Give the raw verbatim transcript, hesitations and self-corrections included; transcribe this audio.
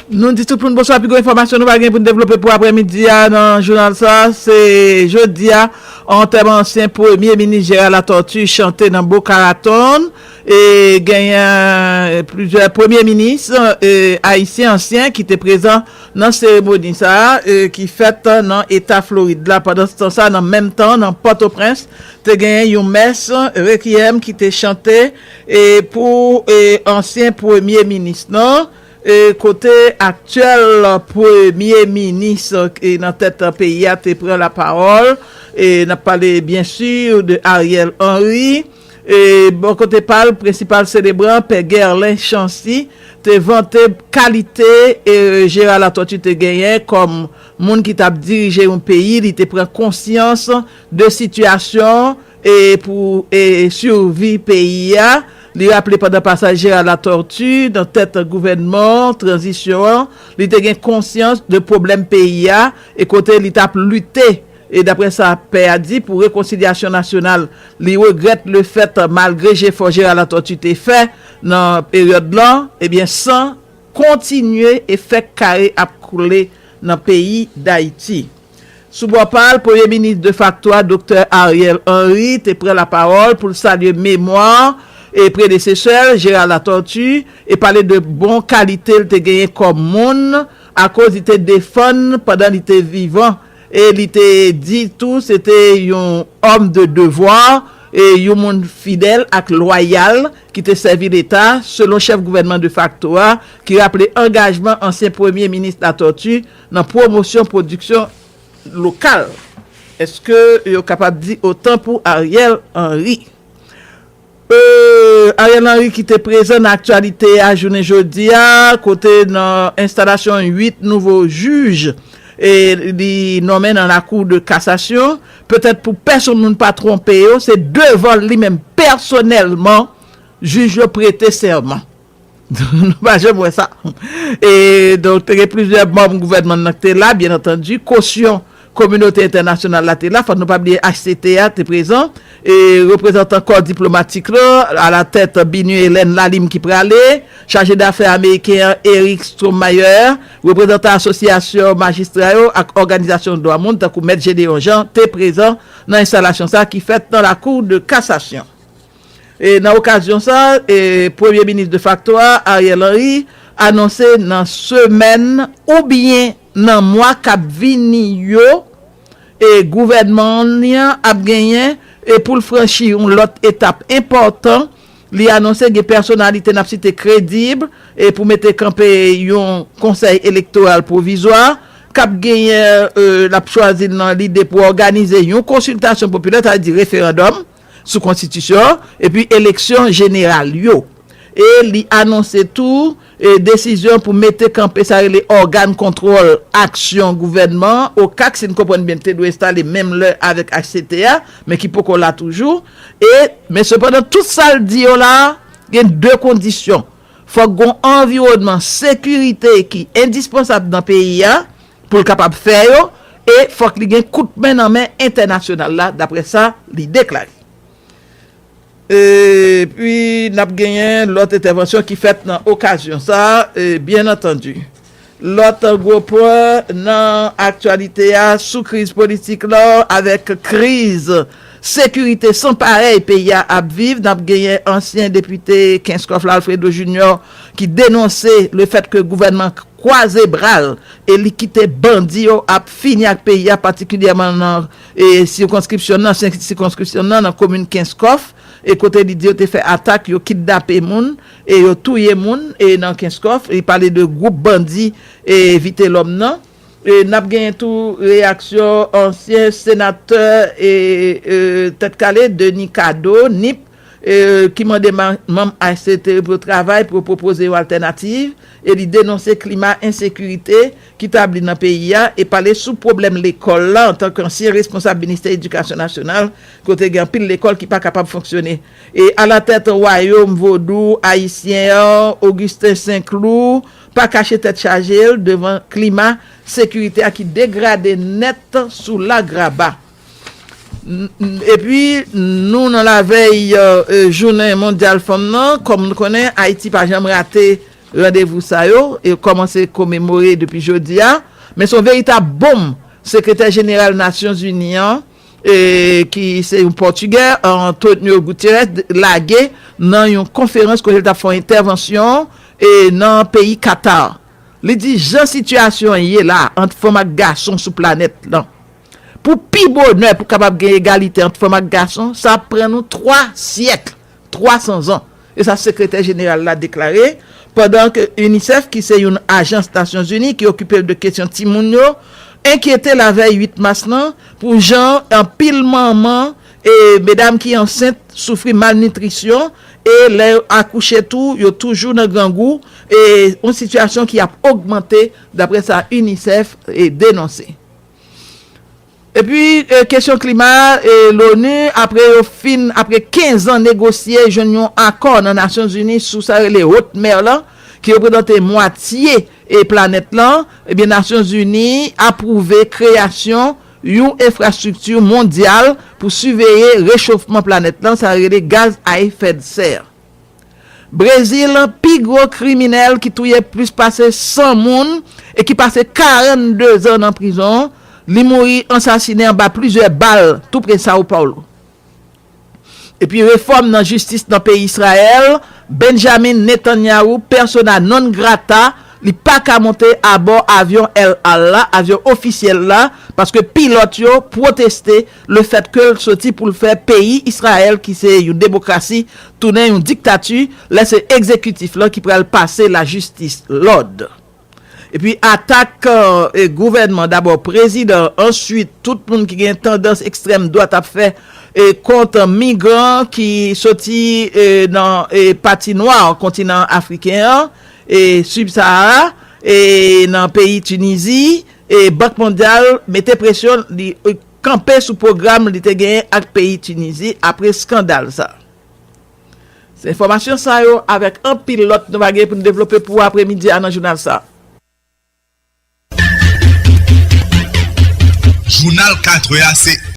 Nou di tout moun bonswa, pi gwo enfòmasyon nou va gen pou n devlope pou aprèmidi a nan jounal sa, se jodi a, antèman ansyen premye minis Gérard Latortue chante nan Boca Raton, e genyen plizyè premye minis e, ayisyen ansyen ki te prezan nan seremoni sa a e, ki fèt nan eta Florid la. Pandan tan sa, nan menm tan, nan Pòtoprens, te genyen yon mès rekyèm ki te chante e, pou e, ansyen premye minis nan e, kote aktyèl premye minis e, nan tèt peyi a te pran lapawòl. E n ap pale byen si de Ariel Henry. E bò kote pa l, prensipal selebran, Pè Guerlin Chancy, te vante kalite e, Gérard Latortue te genyen kòm moun ki t ap dirije yon peyi. Li te pran konsyans de sitiyasyon e pou e, sivi peyi a. Li raple pandan pasaj Gérard Latortue nan tèt gouvènman tranzisyon an, li te gen konsyans de pwoblèm peyi a e kote li t ap lite, e daprè sa pè a di, pou rekonsilyasyon nasyonal. Li regrèt lefèt, malgre jefò Gérard Latortue te fè nan peryòd lan, ebyen, san kontinye e fè kare ap koule nan peyi Dayiti. Sou bò pa l, premye minis defakto a, Doktè Ariel Henry, te pran lapawòl pou l salye memwa e predesesè l, Gérard Latortue, e pale de bon kalite l te genyen kòm moun, akoz li te defann pandan li te vivan. E li te di tou, se te yon òm de devwa, e yon moun fidèl ak lwayal ki te sèvi Leta, selon chèf gouvènman defakto a, ki raple angajman ansyen premye minis Latortue nan pwomosyon pwodiksyon lokal. Èske yo kapab di otan pou Ariel Henry? E, Ariel Henry ki te prezan nan aktyalite a jounen jodi a, kote nan enstalasyon uit nouvo jij e li nonmen nan lakou de kasasyon, petèt pou pèsonn moun pa twonpe yo, se devan li menm pèsonèlman jij yo prete sèman. Nou pa janm wè sa. E donk, te gen plizyè manm gouvènman nan ki te la, byen antandi, kosyon kominote entènasyonal la te la, fòk nou pa bliye H C T A te prezan, e reprezantan kò diplomatik la, alatèt Binu Hélène Lalim ki prale, chaje dafè ameriken an Eric Stromayer, reprezantan asosyasyon majistra yo ak òganizasyon dwa moun tankou Mèt Gédéon Jean te prezan nan enstalasyon sa ki fèt nan lakou de kasasyon. E nan okazyon sa, e, premye minis defakto a, Ariel Henry, anonse nan semèn oubyen nan mwa k ap vini yo, e, gouvènman li an ap genyen, e, pou l franchi yon lòt etap enpòtan. Li anonse gen pèsonalite n ap site kredib, e, pou mete kanpe yon konsèy elektoral pwovizwa k ap genyen, e, l ap chwazi l nan lide pou òganize yon konsiltasyon popilè, sa vle di referandòm, sou konstitisyon an, epi eleksyon jeneral yo. E li anonse tou, e, desizyon pou mete kanpe sa rele ògàn kontwòl aksyon gouvènman, okak, si n konprann byen, te dwe enstale menm lè avèk H C T A, men ki poko la toujou. E, men sepandan, tout sa l di yo la, gen de kondisyon. Fòk gon anviwònman sekirite ki endispansab nan peyi a, pou l kapab fè yo, e fòk li gen kout men nan men entènasyonal la, daprè sa li deklare. Epi, n ap genyen lòt entèvansyon ki fèt nan okazyon sa, e, byen antandi. Lòt gwo pwen nan aktyalite a sou kriz politik la, avèk kriz sekirite san parèy peyi a ap viv, n ap genyen ansyen depite Kenskòf la, Alfredo Junior, ki denonse lefèt ke gouvènman kwaze bra l e li kite bandi yo ap fini ak peyi a, patikilyèman nan, e, sikonskripsyon nan, senk sikonskripsyon nan, nan komin Kenskòf, e kote li di yo te fè atak, yo kidnape moun, e yo touye moun, e nan Kenskòf, li pale de gwoup bandi, e Vitelòm nan. E n ap genyen tou reyaksyon ansyen senatè e, e, Tèt Kale, Denis Cadeau, Nip, e, ki mande ma-, manm H C T pou yo travay, pou yo pwopoze yon altènativ, e li denonse klima ensekirite ki tabli nan peyi a, e pale sou pwoblèm lekòl la, antanke ansyen responsab Ministè Edikasyon Nasyonal, kote gen anpil lekòl ki pa kapab fonksyone. E alatèt Wayòm Vodou Ayisyen an, Augustin Saint-Cloud, pa kache tèt chaje l devan klima sekirite a ki degrade nèt sou Lagraba. N-, n-, epi, nou nan lavèy, e, jounen mondyal fanm nan, kòm nou konnen, Ayiti pa janm rate randevou sa yo, e kòmanse komemore depi jodi a, men se yon veritab bonm sekretè jeneral Nasyonzini an, e, ki se yon Pòtigè, Antonio Guterres, lage nan yon konferans kote l t ap fè yon entèvansyon, e, nan peyi Katar. Li di jan sitiyasyon an ye la ant fanm ak gason sou planèt lan, pou pi bonè pou kapab gen egalite ant fanm ak gason, sa ap pran nou twa syèk, twa san zan. E sa sekretè jeneral la deklare, pandan ke UNICEF, ki se yon ajans Nasyonzini ki okipe l de kesyon timoun yo, enkyete l avèy uit mas lan pou jan anpil manman e medam ki ansent soufri malnitrisyon e lè yo akouche tou, yo toujou nan grangou, e yon sitiyasyon ki ap ogmante, daprè sa UNICEF e denonse. Epi, e, kesyon klima, e, l'ONU, apre yo fin, apre kenz an negosye, jwenn yon akò nan Nasyonzini sou sa rele wot mè lan, ki reprezante mwatye, e, planèt lan, ebyen, Nasyonzini apwouve kreyasyon yon enfrastrikti mondyal pou siveye rechofman planèt lan, sa rele gaz a efè de sè. Brezil, pi gwo kriminèl ki touye plis pase san moun e ki pase karannde zan nan prizon, li mouri ansasinen anba plizyè bal tou pre São Paulo. Epi refòm nan jistis nan peyi Izrayèl, Benjamin Netanyahu, persona non grata, li pa ka monte abò avyon El Al la, avyon ofisyèl la, paske pilòt yo pwoteste lefètke l soti pou l fè peyi Izrayèl, ki se yon demokrasi, tounen yon diktati, lè se egzekitif lan ki pral pase lajistis lòd. Epi atak, e, gouvènman, dabò prezidan, answit tout moun ki gen tandans ekstrèm dwat ap fè, e, kont migran ki soti, e, nan, e, pati nwa kontinan afriken an, e, Sib Sahara, e, nan peyi Tinizi, e, Bank Mondyal mete presyon, li, e, kanpe sou pwogram li te genyen ak peyi Tinizi apre eskandal sa. Se enfòmasyon sa yo avèk anpil lòt nou va gen pou n devlope pou apremidi a nan jounal sa. Jounal katrè a se